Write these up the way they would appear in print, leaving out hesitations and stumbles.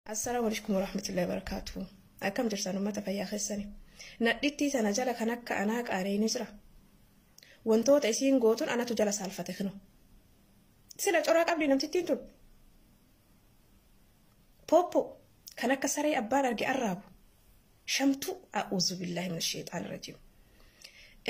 Assalaamu alaikum warahmatullahi wabarakatuh. Akkam jirtan uummata fayyaa keessani? Nadhittii tana jala kan akka anaa qaaree ni jira. Wantoota isiin gootuun anatu jala saalfate kinu. Sila coraa qabdi namtittiin tun. Pooppo kan akka saree abbaan arge arraabu. Shamtuu a'uuzu billaahi min sheexaan rajiim.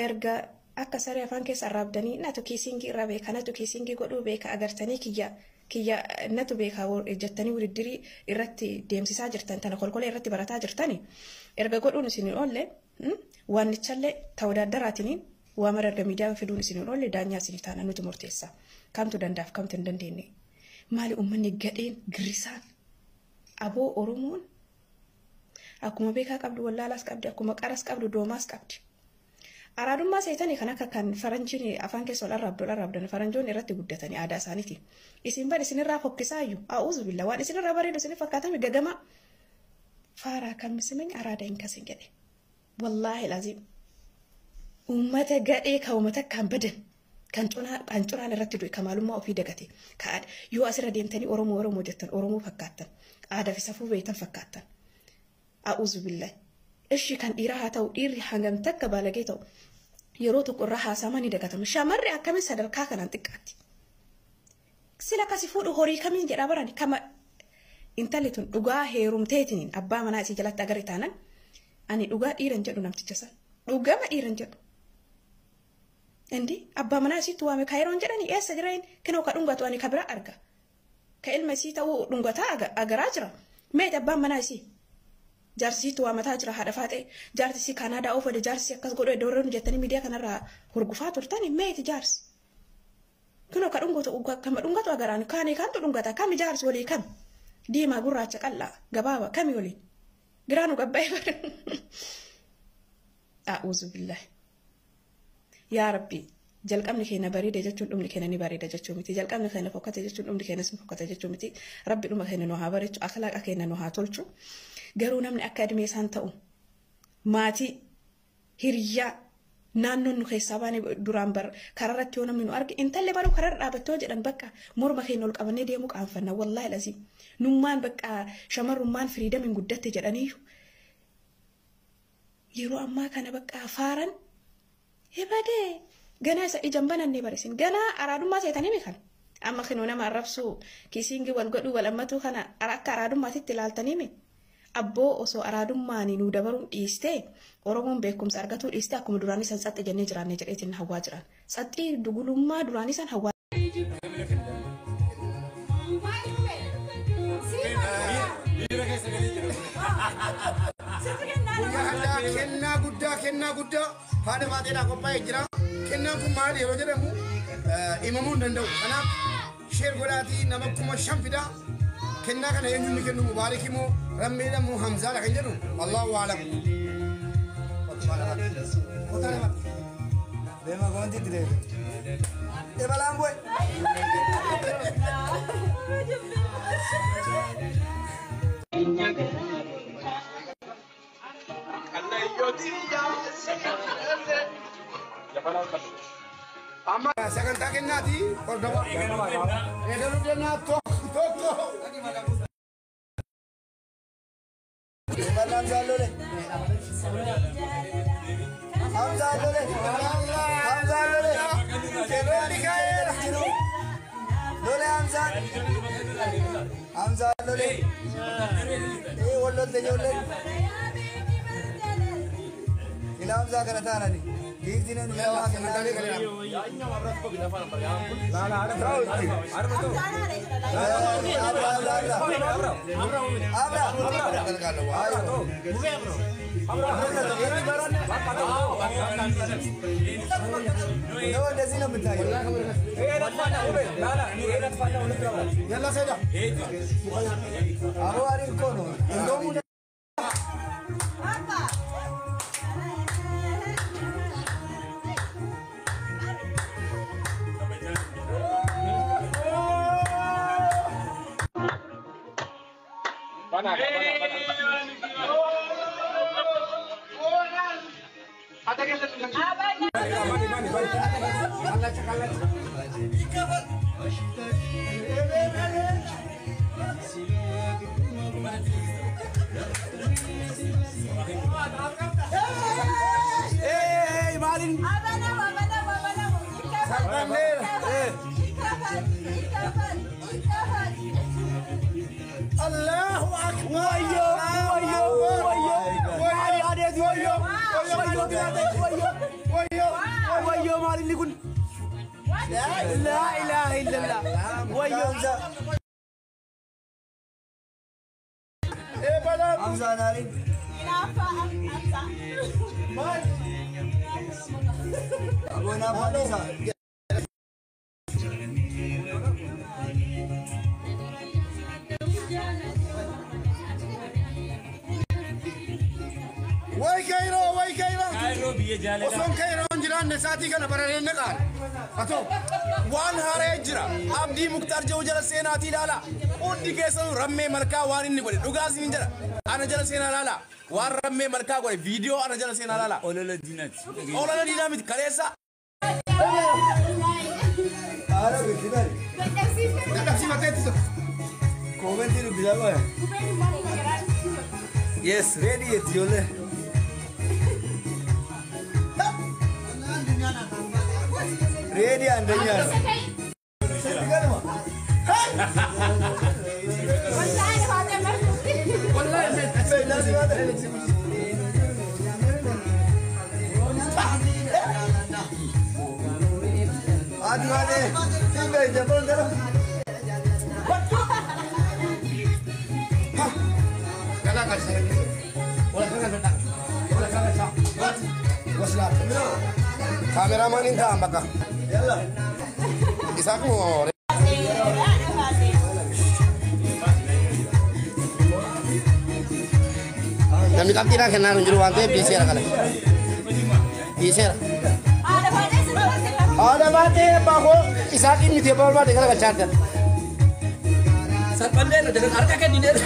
Erga akka saree afaan keessa arraabdanii natu kiisingii irraa beeka, natu kiisingii godhuu beeka, agartanii kiyya kiyya natu beeka jettanii wudiddirii irratti deemsisaa jirtan, tana kolkolee irratti barataa jirtani. Erga godhuun isin hin oolle, waannichallee ta'uu waa mara erga miidiyaa fiduun isin hin oolle, daanyaa isin taana, nuti murteessa. Kamtu dandaaf kamtu hin dandeenye? Maali uummanni gadheen girrisaan? Aboo, Oromoon akkuma beekaa qabdu wallaalaas qabdi, akkuma qaras qabdu doomaas qabdi. Araadummaa seetanii kan akka kan faranjiin afaan keessa ol arraabdu ol arraabdan, faranjoonni irratti guddatanii aadaa isaaniiti. Isin bar isinirraa fokkisaayyuu, a'uuzu billa, waan isinirraa bareedu isin fakkaatame gagama. Faaraa kan misimany araada hin kasin jedhe. Wallaahi laziim. Uummata gadhee kan uummata kan badan, kan curaan irratti du'e, kan maalummaa ofii dagate. Yoo asirra deemtanii Oromoo Oromoo jettan, Oromoo fakkaattan, aadaa fi safuu beektan fakkaattan. A'uuzu billahi. Ishi kan dhiiraa haa ta'u, dhiirri hangam takka baalagee ta'u yeroo tokko irraa haasamaa ni dagatama. Shamarri akkamiin sadarkaa kanaan xiqqaatti? Sila akkasi fuudhu horii kamiin jedhaa barani kama intalli tun dhugaa heerumteetiin abbaa manaa isii jalatti agarre taanan, ani dhugaa dhiiran jedhu namticha san. Dhugama dhiiran jedhu. Indi abbaa manaa isiitti waame kaayiroon jedhanii eessa jireen kinoo ka dhungatu ani ka biraa arga. Ka ilma isii ta'uu dhungataa agaraa jira. Meeti abbaan manaa isii? Jaarsiitu waamataa jira haadha faaxee, jaarsi Kanaadaa oofade, jaarsi akkas godhu iddoo jettanii miidiyaa kanarraa hurgufaa turtani, meeti jaarsi? Kunoo ka dhungatu kama dhungatu agaraan kaanii kantu dhungata, kami jaarsi walii, kami diimaa, gurraacha, qal'aa, gabaaba, kami waliin giraanu gabbaa'ee bara. A'uuzu billahi. Yaa Rabbi, jalqabni keenya bareeda jechuun dhumni keenya ni bareeda jechuu miti. Jalqabni keenya fokkate jechuun dhumni keenyas ni fokkate jechuu miti. Rabbi dhuma keenya nu haa bareechu, akhlaaqa keenya nu haa tolchu. Garuu namni akka adimee isaan ta'u, maatii, hiriyaa, naannoon nu keessaa baane duraan bar kararratti yoo namni nu arge, intalli baruu kararra dhaabattee yoo jedhan, bakka morma keenya ol qabannee deemuu qaanfanna. Wallaahi laziim. Nummaan bakka shamarrummaan freedomiin guddatte jedhaniiyyuu. Yeroo ammaa kana bakka faaran hebadee ganaa isa ijaan banannee barisin ganaa araadummaa seetanii mi kana. Amma kinoo nama arrabsuu, kissing wal godhuu, wal ammatuu kana akka araadummaatitti ilaaltanii mi? Abboo, osoo araadummaanii nuu dabaruun dhiistee, Oromoon beekumsa argatuu dhiistee, akkuma duraanii san tsaxxi jennee jiraannee jedheetiin hawwaa jiran. Tsaxxii dugulummaa duraanii san hawwaa. Guyyaa hadhaa kennaa guddaa, kennaa guddaa haadha faaxeedhaa qophaa'ee jira. Kennaan kun maali yeroo jedhamu himamuu hin danda'u. Kanaaf share godhaatii nama 5,000 fidaa. Kennaa kana eenyuun ni kennu, Mubaarik immoo Rammeedha moo Hamzaadha kan jedhu Allahu a'lam. Deema koontiitti deebi. Ebalaan bu'e. Amma sagantaa kennaati hordofaa. Eegaluu kennaa tokko tokko. Ebalaan Hamzaan lole. Hamzaan lole. Hamzaan lole. Lolli ka'eera. Jiru. Lole Hamzaan. Hamzaan lole. Ee, wal lolte ijoolleen. Ila Hamzaa kana taanani. Giiftiin nu waa kennaa. Abra, abra, abra. Abra. ነው እንደዚህ ነው የምታየው። Yalla Seeda. አቦ አሪፍ እኮ ነው። እንደውም Allahu akbar. Wayyo wayyo wayyo adeeti wayyo wayyo Wayyo. Wayyo maal inni kun? Laa ilaaha illallah. Wayyo. Eh bala. Hamza naarin. Maal? Abona Fadisa. Way Kairoo, way Kairoo. Kaayiroo biyya jaalala. Osoon Kairoon jiraanne sa'aatii kana barareen naqaan. Atoo. Waan haaree jira. Abdii Muktaar jedhu jala seenaatii ilaala. Hundi keessanuu rammee malkaa waan inni godhe dhugaa isiniin jedha. Ana jala seenaa ilaala. Waan rammee malkaa godhe viidiyoo ana jala seenaa ilaala. Olola diinaati. Olola diinaa miti kaleessa. Haala bitti. Dadhabsiifateetti jira. Koomentii dubbisaa qoya. Yes, ready jetti ijoollee. Ready andanyaan. Galma. Adi baatee. Siin gadi jabboon gara. Galaa galcha. Wala kana galcha. Wala kana galcha. Waslaat. Kaameraamaaniin taa'an bakka. Yalla. Isaa kun namni qabxiidhaan kennaa hin jiru waan ta'eef dhiiseera kana. Dhiiseera. Haadha baatee abbaa koo isaa dhimmi abbaa barbaade gara galchaa jira. Salphanneerra jedhan harka kennineerra.